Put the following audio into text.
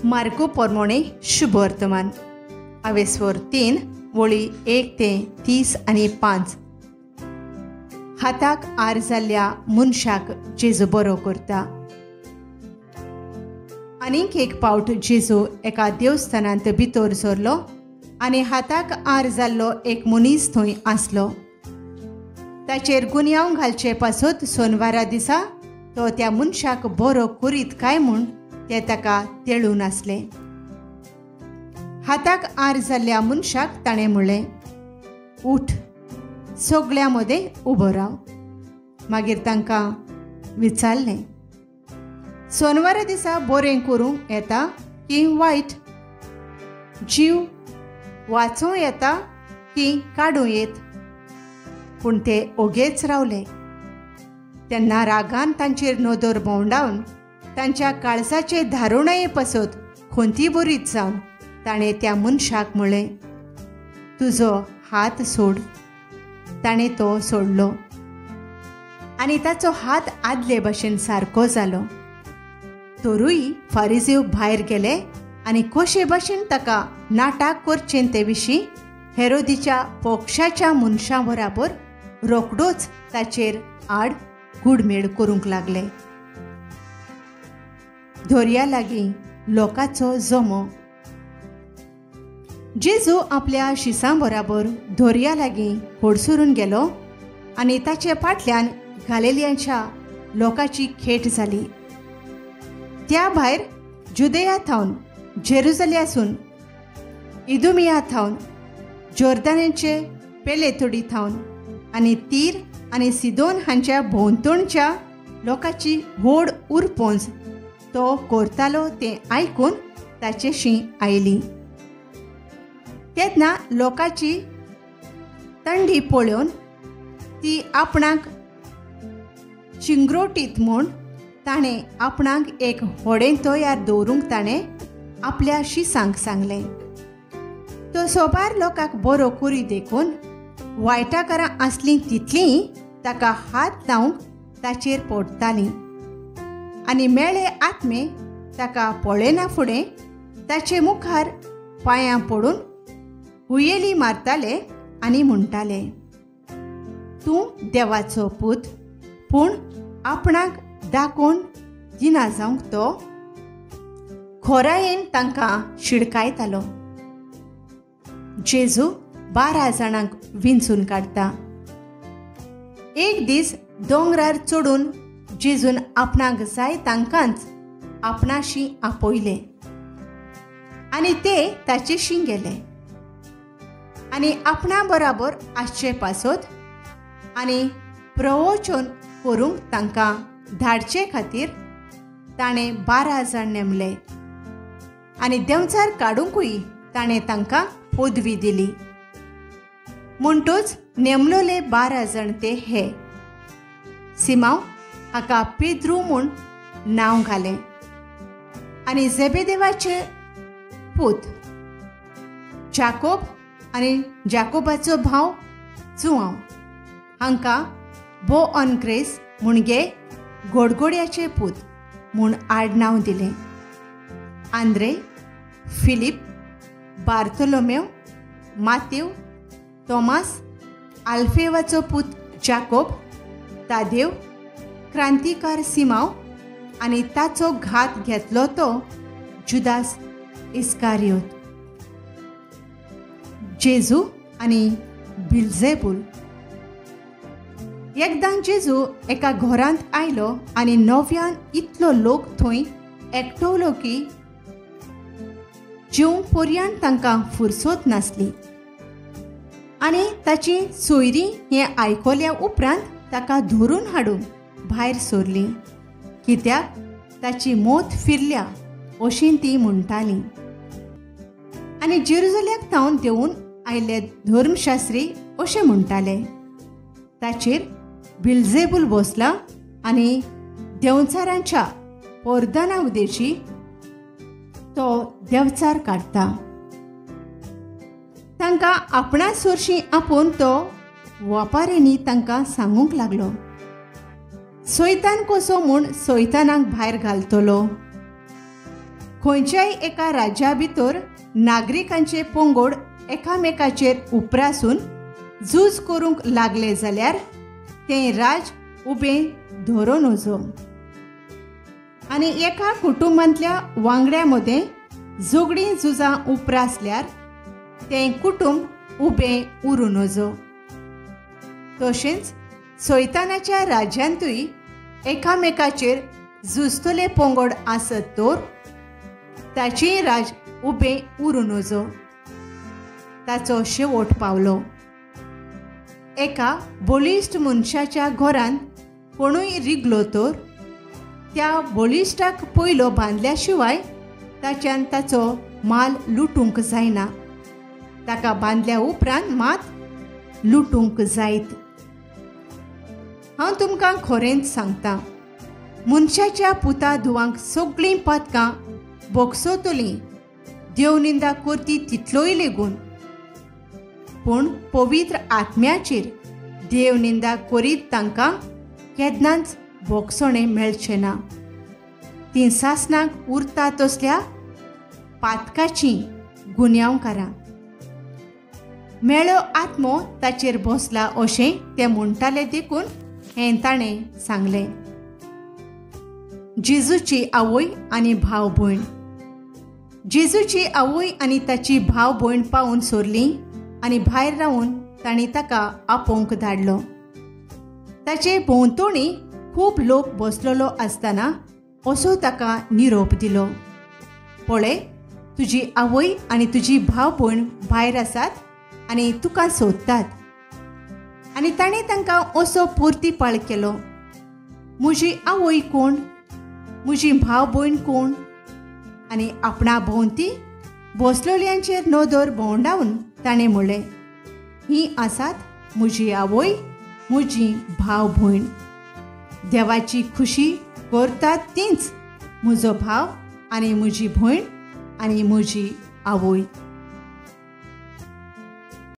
Marco पोरमोणे शुभवर्तमान आवेस्वर 3 वळी 1 ते 30 आनी 5. हाताक आर जाल्ल्या मनशाक जेजू बरो करता. आनीक एक पावट जेजू एका देवस्थानांत भितर सरलो आनी हाताक आर जाल्लो एक मनीस थंय आसलो. ताचेर गुन्यांव घालचे पासत सोनवारा दिसा तो त्या मनशाक बरो करीत काय म्हूण ते ताका तेळून आसले. हाताक आर जाल्ल्या मनशाक ताणें म्हणलें, उठ, सगळ्यां मदें उबो राव. मागीर तांकां विचारलें, सोनवारा दिसा बरें करूंक येता की वायट, जीव वाचोवं येता की काडूं येत? पूण ते ओगेच रावले. तेन्ना रागान तांचेर नदर भोंवडावन तांच्या काळजाचे धारुणाये पासत खोंती बरीत जावन ताणें त्या मनशाक म्हणलें, तुजो हात सोड. ताणें तो सोडलो आनी ताचो हात आदले भशेन सारको जालो. तरूय फारिजीव भायर गेले आनी कशे भशेन ताका नाटक करचें ते विशीं हेरोदीच्या पक्षाच्या मनशां बराबर रोखडोच ताचेर आड घुडमेड करूंक लागले. दर्या लागीं लोकांचो जमो. जेजू आपल्या शिसां बराबर दर्या लागीं होडसरून गेलो आनी ताचे फाटल्यान गालिलियांच्या लोकांची खेट जाली. त्या भायर जुदेया थावन, जेरुजल्यासून, इदुमिया थावन, जोर्दानाचे पेलेतोडी थावन आनी तीर आनी सिदोन हांच्या भोंवतणच्या लोकांची व्हड उरपोंज तो करतालो तें आयकून ताचेशी आयली. तेन्ना लोकांची तंडी पळोवन ती आपणाक चिंग्रोटीत म्हूण ताणें आपणाक एक होडें तयार दवरूंक ताणें आपल्या शिसांक सांगलें. तो सोबार लोकांक बरो करी देखून वायटाकारां आसलीं तितलीं ताका हात लावंक ताचेर पडटालीं आनी मेळे आत्मे ताका पळयना फुडें ताचे मुखार पांयां पडून हुयेली मारताले आनी म्हणटाले, तूं देवाचो पूत. पूण आपणाक दाखोवन दिना जावंक तो खोरायेन तांकां शिडकायतालो. जेजू 12 जाणांक विंचून काडटा. एक दीस दोंगरार चडून जेजून आपणाक जाय तांकांच आपणाशी आपयले आनी ते ताचेशी गेले आनी आपणा बराबर आसचे पासत आनी प्रवचन करूंक तांकां धाडचे खातीर ताणें 12 जाण नेमले आनी देंवचार काडुंकूय ताणें तांकां पदवी दिली. म्हणटूच नेमलोले 12 जाण ते हे: सिमांव हाका पेद्रू म्हूण नांव घालें आनी जेबेदेवाचे पूत जाकोब आनी जाकोबाचो भाव जुआंव हांकां बो ऑन ग्रेस म्हणजे गोडगोड्याचे पूत म्हूण आडनांव दिलें. आंद्रे, फिलीप, बार्तोलोमेव, मातेव, तोमास, आल्फेवाचो पूत जाकोब, तादेव, क्रांतिकार सिमांव आनी ताचो घात घेतलो तो जुदास इस्कारियोत. जेजू आनी बिल्जेबूल. एकदां जेजू एका घरांत आयलो आनी नव्यान इतलो लोक थंय एकटवलो की जेवंक पर्यान तांकां फुरसत नासली आनी ताची सोयरीं हें आयकल्या उपरांत ताका धरून हाडून भायर सरलीं, कित्याक ताची मोत फिरल्या अशी ती म्हणटाली. आनी जेरुजल्याक थावन देंवून आयिल्ले धर्मशास्त्री अशें म्हणटाले, ताचेर बिल्जेबूल बसला आनी देंवचारांच्या पोरदाना उदेशी तो देंवचार काडटा. तांकां आपणा सरशीं आपोवन तो वापाऱ्यांनी तांकां सांगूंक लागलो, सैतान कसो म्हूण सैतानाक भायर घालतलो? खंयच्याय एका राज्या भितर नागरिकांचे पंगड एकामेकाचेर उप्रासून झूज करूंक लागले जाल्यार तें राज उबें धरूं नजो. आनी एका कुटुंबांतल्या वांगड्या मदें झगडीं झुजां उप्रासल्यार तें कुटुंब उबें उरूं नजो. तशेंच सैतानाच्या राज्यांतूय एकामेकाचेर झुजतले पंगड आसत तर ताचेंय राज उबें उरूं नजो. ताचो शेवट पावलो. एका बळिश्ट मनशाच्या घरांत कोणूय रिगलो तर त्या बळिश्टाक पयलो बांदल्या शिवाय ताच्यान ताचो माल लुटूंक जायना. ताका बांदल्या उपरांत मात लुटूंक जायत. हांव तुमकां खरेंच सांगता, मनशाच्या पुता धुवांक सगळीं पातकां भोगसतलीं, देवनिंदा करती तितलोय लेगून. पूण पवित्र आत्म्याचेर देवनिंदा करीत तांकां केन्नाच भोगसणें मेळचें ना. तीं सासणाक उरता तसल्या पातकाचीं गुन्यांवकारां. मेळो आत्मो ताचेर बसला अशें ते म्हणटाले देखून हें ताणें सांगलें. जेजूची आवय आनी भाव भयण. जेजूची आवय आनी ताची भाव भयण पावून सोरलीं आनी भायर रावन तांणी ताका आपोवंक धाडलो. ताचे भोंवतणी खूब लोक बसलेलो आसतना असो ताका निरोप दिलो, पळय तुजी आवय आनी तुजी भाव भयण भायर आसात आनी तुका सोदतात. आनी ताणें तांकां असो पुर्तीपाळ केलो, म्हजी आवय कोण, म्हजी भाव भयण कोण? आनी आपणा भोंवती बसलेल्यांचेर नदर भोंवडावन ताणें म्हणलें, हीं आसात म्हजी आवय, म्हजी भाव भयण. देवाची खुशी करतात तींच म्हजो भाव आनी म्हजी भयण आनी म्हजी आवय.